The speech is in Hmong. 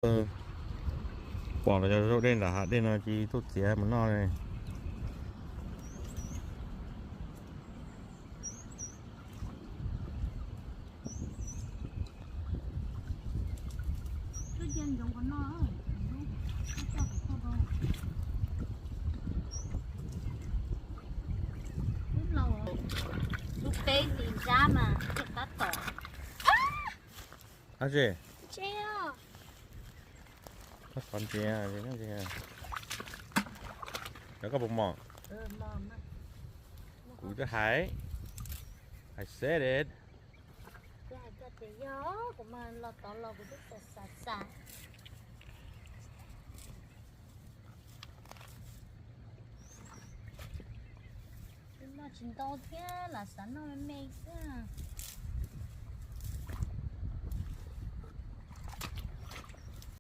Pom los yog zaub dej nram hav dej no ces tuaj txiav mus noj li. Lub peb nti nrab mas tab tom. Ab tsi, koj xov ntsia, cov koj puas mos? Kuv twb hais, I said it. Yog kuv mas los tod los kuv twb xav xav xav. Twb noj tsis ntau thiab lam xav noj me me xwb.